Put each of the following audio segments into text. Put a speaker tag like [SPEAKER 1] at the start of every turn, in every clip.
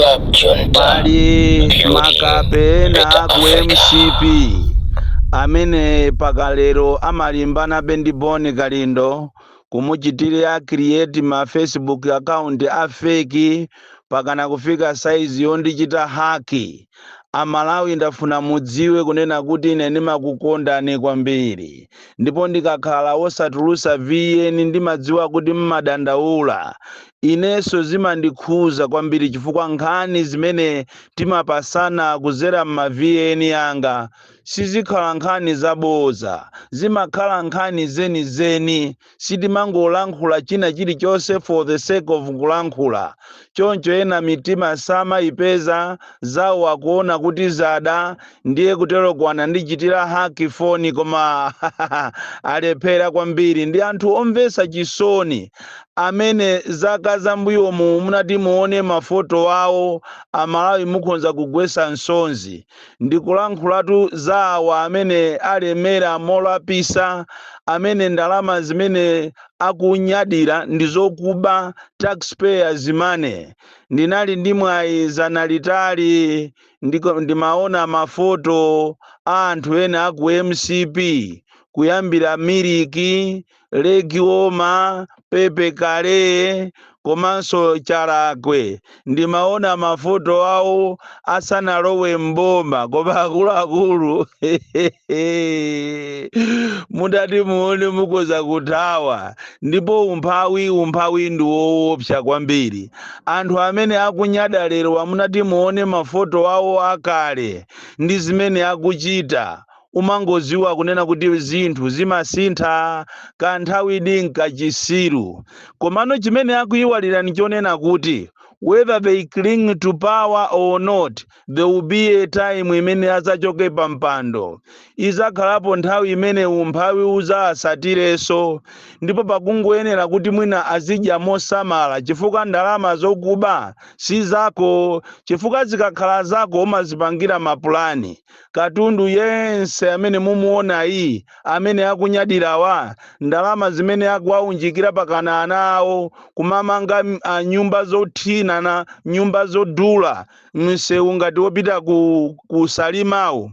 [SPEAKER 1] Club Junta,
[SPEAKER 2] Pali
[SPEAKER 1] building
[SPEAKER 2] makape ena
[SPEAKER 1] better
[SPEAKER 2] aku
[SPEAKER 1] Africa.
[SPEAKER 2] MCP amene pakalero amalimbana ndi Boni Kalindo, kumuchitira create ma Facebook account a fake, pakana kufika saizi yondichita hack. Amalawi, ndafuna mudziwe kunena kuti ine ndimakukondani kwambiri, ndipo ndikakhala wosatulusa VN ndimadziwa kuti mmadandaula. Inenso zimandikhuza kwambiri, chifukwa nkhani zimene timapasana kuzera mma VN yanga sizikhala nkhani zaboza, zimakhala nkhani zenizeni. Sitimangolankhula china chilichonse for the sake of kulankhula. Choncho ena mitima samayipeza zawo, akuona kuti zada, ndiye kutero kwana ndichitira hack foni, koma alephera kwambiri. Ndi anthu omvetsa chisoni amene zaka zambuyomu munati muone mafoto awo, Amalawi, mukhonza kugwesa msozi. Ndikulankhulatu za awa amene alemera molapisa, amene ndalama zimene akunyadira ndi zokuba, taxpayers money. Ndinali ndi mwayi zana litali, ndimaona mafoto a anthu ena aku MCP, kuyambira Miliki Legioma, Pepe Kale komanso Chalakwe. Ndimaona mafoto awo asanalowe mboma, koma akuluakulu, mutati muone mukoza kuthawa. Ndipo umphawi, umphawi ndi woopsa kwambiri. Anthu amene akunyada lero, amunati muone mafoto awo akale ndi zimene akuchita, umangoziwa kunena kuti zinthu zimasintha, kanthawi dinkachisiru. Komano chimene akuyiwalira ni chonena kuti whether they cling to power or not, there will be a time imene azachoke pa mpando. Izakhalapo nthawi imene umphawi uzasatirenso, ndipo pakungoyenera kuti mwina azidya mosamala, chifukwa ndalama zokuba si zako, chifukwa zikakhala zako umazipangira mapulani. Katundu yense amene mumuona iyi, amene akunyadirawa, ndalama zimene akuwaunjikira pakana ana awo kumamanga nyumba zothinana, nyumba zodula, msewu ngati wopita ku Salimawo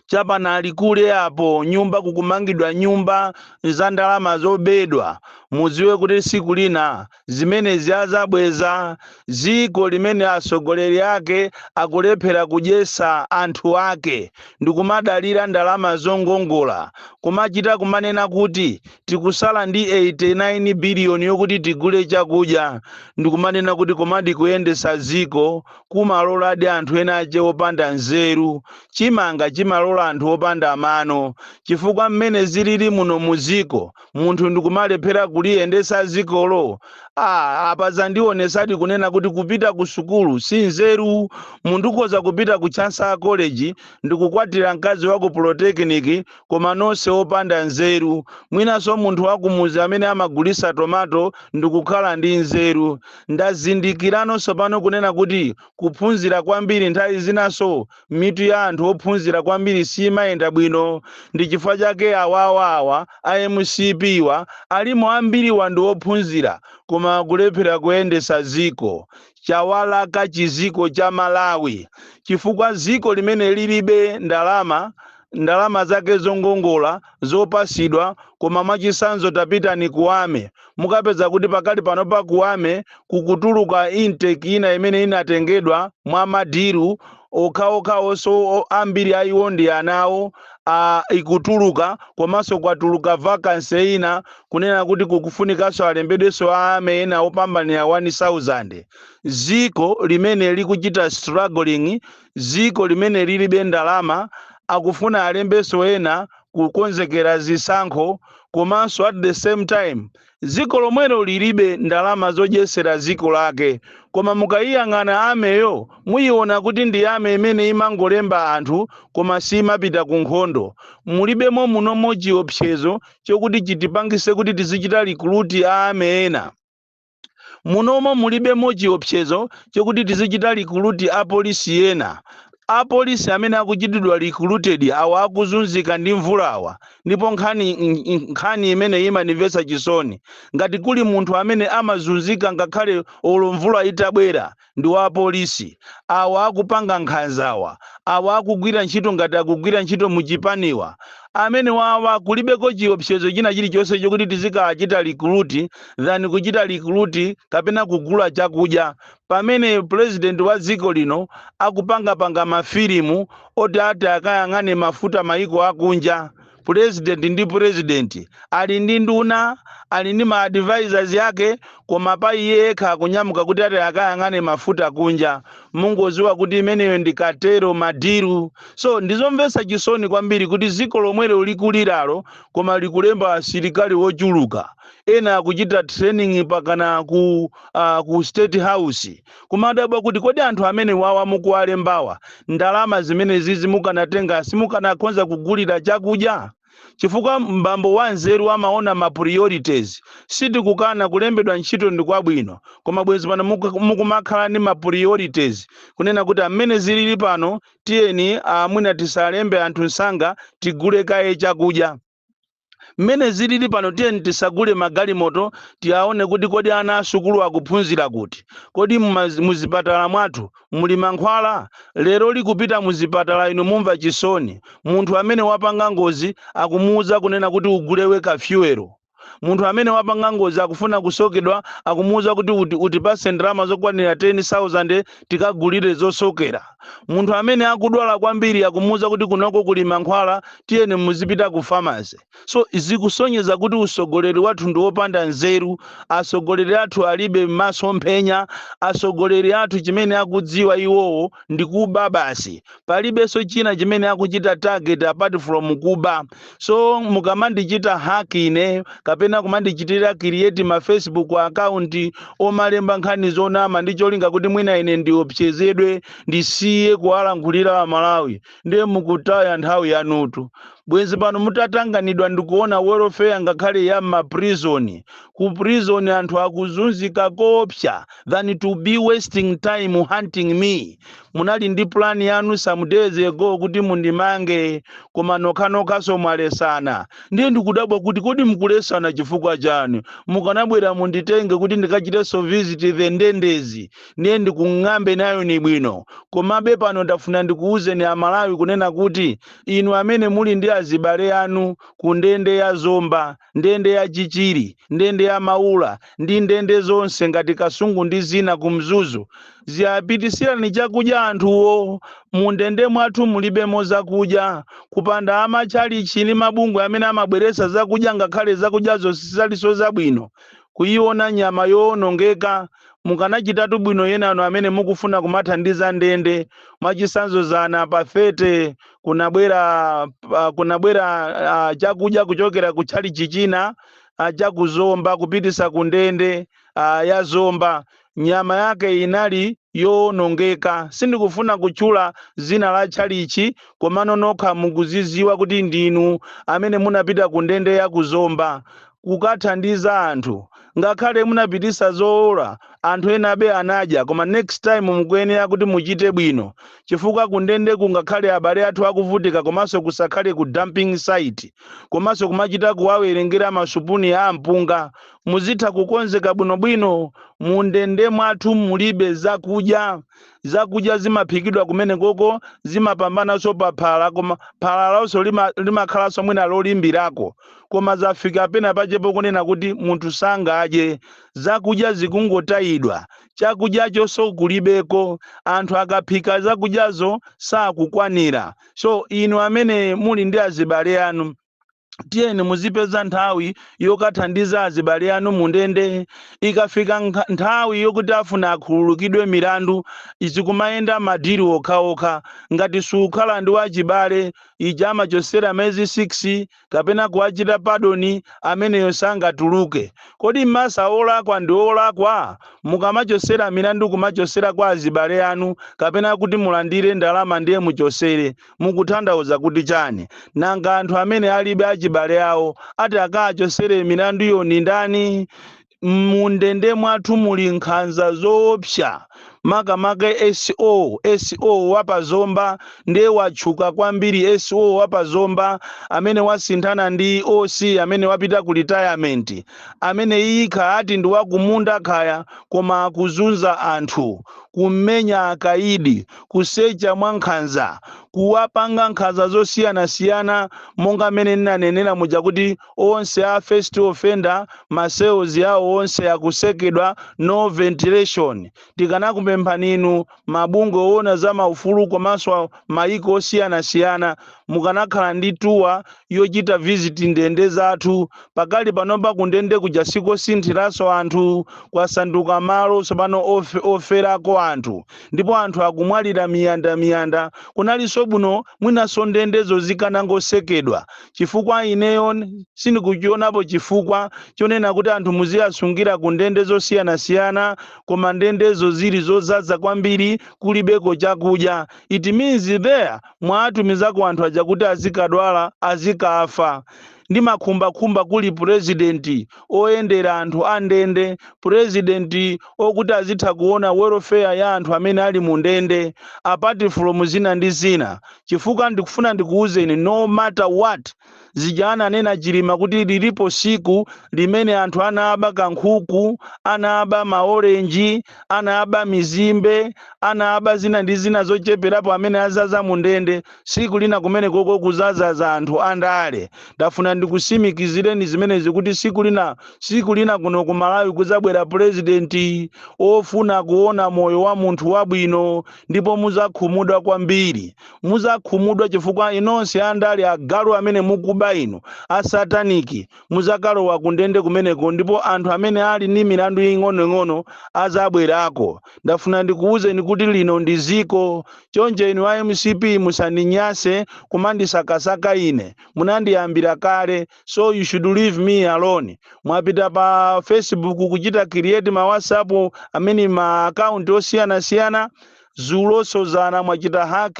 [SPEAKER 2] chapanali kule apo, nyumba kukumangidwa, nyumba za ndalama zobedwa. Mudziwe kuti siku lina zimenezi azabweza. Ziko limene atsogoleri ake akulephera kudyesa anthu ake ndikumadalira ndalama zongongola, kumachita kumanena kuti tikusala ndi 89 biliyoni yokuti tigule chakudya, ndikumanena kuti komadi kuyendesa ziko kumaloladi anthu ena ache opanda nzeru. Chimanga chimalola anthu opanda mano, chifukwa mmene zilili muno muziko, munthu ndikumalephera kuliyendesa zikolo. Ah, apa zandionesadi kunena kuti kupita ku sukulu si nzeru. Munthu ukhoza kupita ku Chancellor College ndikukwatira mkazi wa ku Polytechnic, koma nonse opanda nzeru. Mwinanso munthu wakumuzi amene amagulisa tomato ndikukhala ndi nzeru. Ndazindikiranonso pano kunena kuti kuphunzira kwambiri, nthawi zinanso mitu ya anthu ophunzira kwambiri simayenda bwino. Ndi chifukwa chake awawawa a MCP wa alimo ambiriwa ndi ophunzira, koma akulephera kuyendesa ziko. Chawalaka chiziko cha Malawi, chifukwa ziko limene lilibe ndalama, ndalama zake zongongola zopasidwa. Koma mwachisanzo, tapitani ku army, mukapeza kuti pakali pano pa ku army kukutuluka intake ina imene inatengedwa mwa ma deal okhaokhaonso, ambiri a iwo ndi anawo ikutuluka. Komanso kwatuluka vacancy ina kunena kuti kukufunikanso alembedwenso a army ena opambanira 1000. Ziko limene likuchita struggling, ziko limene lilibe ndalama, akufuna alembenso ena kukonzekera zisankho, komanso at the same time ziko lomwelo lilibe ndalama zodyesera ziko lake. Koma mukayiyang'ana army yo, muyiona kuti ndi army imene imangolemba anthu koma simapita ku nkhondo. Mulibemo munomo chiopsezo chokuti chitipangise kuti tizichita recruit a army ena. Munomo mulibemo chiopsezo chokuti tizichita recruit apolisi ena. Apolisi amene akuchitidwa recruited awa akuzunzika ndi mvulawa. Ndipo nkhani imene imandimvetsa chisoni, ngati kuli munthu amene amazunzika ngakhale olo mvula itabwera, ndi wa polisi, awa akupanga nkhanzawa, awa akugwira ntchito ngati akugwira ntchito muchipaniwa, amene wawa kulibeko chiopsezo china chilichonse chokuti tizikachita recruit than kuchita recruit kapena kugula chakudya, pamene president wa dziko lino akupangapanga mafilimu oti ati akayang'ane mafuta maiko akunja. President ndi president ali ndi nduna, ali ndi ma advisors yake, koma pa iye yekha akunyamuka kuti ati akayang'ane mafuta kunja. Mungoziwa kuti imeneyo ndi cartel, ma deal. So ndizomvetsa chisoni kwambiri kuti dziko lomwelo likuliralo, koma likulemba asilikali wochuluka, ena akuchita training pakana ku State House. Kumadabwa kuti kodi anthu amene wawa mukuwalembawa, ndalama zimene zizi mukanatenga, simukanakonza kugulira chakudya? Chifukwa mbambo wa nzeru amaona ma priorities. Sitikukana kulembedwa ntchito ndi kwabwino, koma bwezi pano mukumakhala ndi ma priorities, kunena kuti amene zilili pano, tiyeni amwina tisalembe anthu msanga, tigule kaye chakudya. Mmene zilili pano, tiyeni tisagule magalimoto, tiyaone kuti kodi ana asukulu akuphunzira kuti, kodi muzipatala mwathu muli mankhwala? Lero likupita muzipatala inu mumva chisoni. Munthu amene wapanga ngozi akumuwuza kunena kuti ugulewe ka fuel. Munthu amene wapanga ngozi akufuna kusokedwa, akumuwuza kuti utipase ndalama zokwanira 10,000 tikagulire zosokera. Munthu amene akudwala kwambiri akumuwuza kuti kunoko kuli mankhwala, tiyeni muzipita ku pharmacy. So zikusonyeza kuti usogoleri wathu ndi wopanda nzeru. Asogoleri athu alibe masomphenya. Asogoleri athu chimene akudziwa iwowo ndi kuba basi. Palibenso china chimene akuchita target apart from kuba. So mukamandichita hack ine kapena kumandichitira create ma Facebook account omalemba nkhani zonama ndi cholinga kuti mwina ine ndiopsezedwe, ndisiye kuwalankhulira Amalawi, ndiye mukutaya nthawi yanutu. Bwenzi pano mutatanganidwa ndikuona welfare ngakhale ya ma prison. Ku prison anthu akuzunzika kopsa than to be wasting time hunting me. Munali ndi plan yanu some days ago kuti mundimange, koma nokhanokhaso mwalesana. Ndiye ndikudabwa kuti kodi mukulesana chifukwa chani? Mukanabwera munditenge kuti ndikachitenso visit the ndendezi, ndiye ndikung'ambe nayo ni bwino. Komabe pano ndafuna ndikuwuzeni Amalawi kunena kuti inu amene muli ndi azibale anu ku ndende ya Zomba, ndende ya Chichiri, ndende ya Maula ndi ndende zonse ngati Kasungu ndi zina ku Mzuzu, ziyapitisirani chakudya anthuwo. Mu ndende mwathu mulibemo zakudya, kupanda amachalichi ndi mabungwe amene amabweretsa zakudya. Ngakhale zakudyazo sizalinso zabwino, kuiona nyama yowonongeka. Mukanachitatu bwino yenano amene mukufuna kumathandiza ndende. Mwachisanzo, zana pa 30 kunabwera chakudya kuchokera ku chalichi china chakuzomba kupitisa ku ndende ya Zomba. Nyama yake inali yowonongeka. Sindikufuna kutchula zina la tchalichi, komano nokha mukuziziwa kuti ndinu amene munapita ku ndende ya kuzomba kukathandiza anthu. Ngakhale munapitisa zowola, anthu ena abe anadya. Koma next time mukuyenera kuti muchite bwino, chifukwa kundende kungakhale abale athu akuvutika, komanso kusakhale ku dumping site, komanso kumachita kuwawerengera masupuni a mpunga. Muzitha kukonzeka bwinobwino. Mundende mwathu mulibe zakudya. Zakudya zimaphikidwa kumene koko, zimapambananso pa phala, koma phala lonso limakhalanso mwina lolimbirako. Koma zafika pena pachepo kunena kuti munthu sangadye. Zakudya zikungotayidwa, chakudyacho kulibeko. Anthu akaphika zakudyazo sakukwanira. So inu amene muli ndi azibale anu, tiyeni muzipeza nthawi yokathandiza azibale anu mundende. Ikafika nthawi yokuti afuna akhululukidwe milandu, izikumayenda ma deal okhaokha. Ngati sukhala ndi wachibale, ija amachosera miyezi 6 kapena kuwachita pardon, ameneyo sangatuluke. Kodi mmasa olakwa ndi olakwa? Mukamachosera milandu, kumachosera kwa azibale anu kapena kuti mulandire ndalama ndiye muchosere, mukutanthauza kuti chani? Nanga anthu amene alibe achibale awo ati akachosere milanduyo ni ndani? Mundende mwathu muli nkhanza zoopsa. Makamaka SO wapazomba ndiye watchuka kwambiri. SO wapazomba amene wasinthana ndi OC amene wapita ku retirement, amene iyikha ati ndi wakumunda khaya, koma akuzunza anthu, kumenya akaidi, kusecha mwa nkhanza, kuwapanga nkhanza zosiyanasiyana, monga amene ndinanenera muja kuti onse a first offender ma cells yawo onse akusekedwa, no ventilation. Tikanakupemphani inu mabungwe owona za maufulu komanso maiko osiyanasiyana, mukanakhala ndi tour yochita visit ndende zathu. Pakali panopa kundende kuja sikosinthiranso anthu, kwasanduka malo tsopano oferako anthu, ndipo anthu akumwalira miyanda miyanda. Kunalinso bwino mwinanso ndendezo zikanangosekedwa, chifukwa ineyo sindikuchionapo chifukwa chonena kuti anthu muziyasungira ku ndende zosiyanasiyana, koma ndendezo zili zozaza kwambiri, kulibeko chakudya. It means there mwatumizako anthu aja kuti azikadwala, azikafa. Ndi makhumbakhumba kuli purezidenti oyendera anthu a ndende, purezidenti okuti azitha kuona welfare ya anthu amene ali mu ndende, apart from zina ndi zina. Chifukwa ndikufuna ndikuwuzeni, no matter what, zija ananena Chilima kuti lilipo siku limene anthu anaba kankhuku, anaba maorenji, anaba mizimbe, anaba zina ndi zina zocheperapo, amene azaza mu ndende, siku lina kumene koko kuzazaza anthu andale. Ndafuna ndikusimikizireni zimenezi kuti siku lina, siku lina kuno ku Malawi kuzabwera purezidenti ofuna kuona moyo wa munthu wabwino, ndipo muzakhumudwa kwambiri. Muzakhumudwa chifukwa inonse andale agalu amene mukuba inu asataniki muzakalowa kundende kumeneko, ndipo anthu amene ali ndi milandu ing'onoing'ono azabwerako. Ndafuna ndikuwuzeni kuti lino ndi ziko chonje. Inu a MCP musandinyase kumandisakasaka ine, munandiyambira kale, so you should leave me alone. Mwapita pa Facebook kuchita create ma WhatsApp amene ma account osiyanasiyana. Zulosozana mwachita hack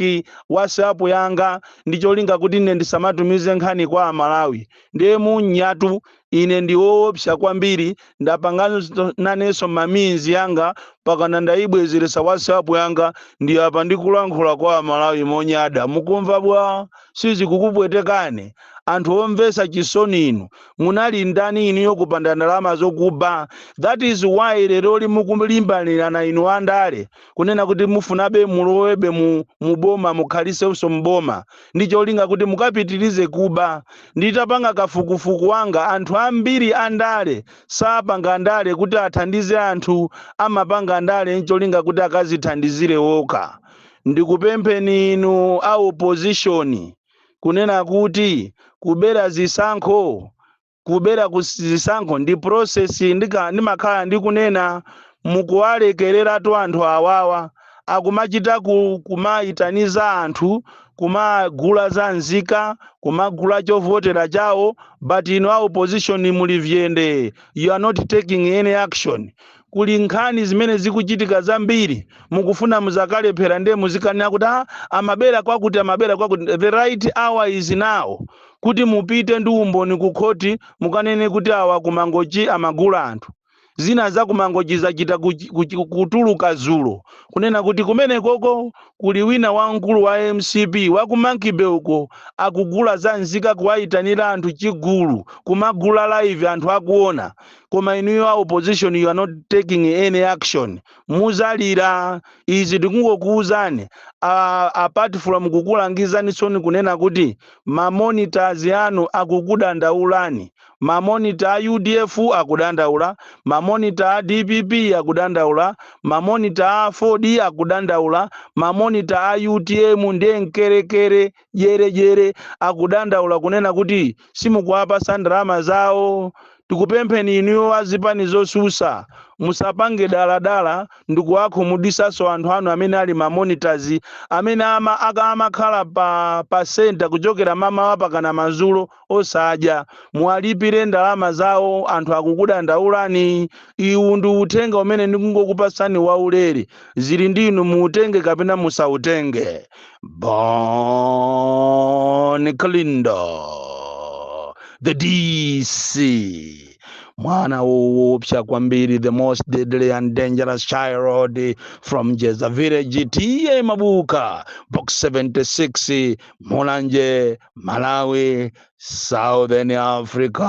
[SPEAKER 2] WhatsApp yanga ndi cholinga kuti ine ndisamatumize nkhani kwa Amalawi. Ndiye munyatu ine ndi woopsa kwambiri. Ndapanganso nanenso maminzi yanga pakana ndayibwezeresa WhatsApp yanga, ndi apa ndikulankhula kwa Amalawi monyada. Mukumva bwa? Sizikukupwetekani? Anthu omvesa chisoni inu, munali ndani inuyo kupanda ndalama zokuba? That is why leroli mukulimbanirana inu andale kunena kuti mufunabe mulowebe mu muboma, mukhalisenso mboma ndi cholinga kuti mukapitirize kuba. Nditapanga kafukufuku wanga, anthu ambiri andale sapanga ndale kuti athandize anthu, amapanga ndale ncholinga kuti akazithandizire wokha. Ndikupempheni inu a opposition kunena kuti kubera zisankho, kubera ku zisankho ndi process. Ndimakhala ndikunena, mukuwalekereratu anthu awawa akumachita kumayitaniza anthu, kumagula za nzika, kumagula chovotera chawo, but inu a opposition muli vyende, you are not taking any action. Kuli nkhani zimene zikuchitika zambiri, mukufuna muzakalephera ndiye muzikanena kuti, "Ah, amabera kwakuti, amabera kwakuti." The right hour is now kuti mupite ndi umboni ku khoti, mukanene kuti awa kumangochi amagula anthu. Zina za kumangochi zachita kutuluka zulo, kunena kuti kumenekoko kuli wina wamkulu wa MCP wakumankibe uko akugula za nzika, kuwayitanira anthu chigulu, kumagula live anthu akuona. Koma inuyo a opposition, you are not taking any action. Muzalira. Izi tikungokuwuzani, apart from kukulangizani soni kunena kuti ma monitors anu akukudandaulani. Ma monitor a UDF akudandaula, ma monitor a DPP akudandaula, ma monitor a Ford akudandaula, ma monitor a UTM ndiye mkerekere jerejere akudandaula kunena kuti simukuwapasa ndalama zawo. Tikupempheni inuyo azipani zosusa, musapange daladala ndikuwakhumudisanso anthu anu amene ali ma monitors, amene amakhala pa center kuchokera mamawa pakana madzulo osadya. Muwalipire ndalama zawo, anthu akukudandaulani. Iwu ndi uthenga umene ndikungokupasani waulere. Zili ndinu, muutenge kapena musautenge. Bon Kalindo, the DC. Mwana woopsa kwambiri, the most deadly and dangerous child from Jeza Village, T/A Mabuka, Box 76, Mulanje, Malawi, Southern Africa.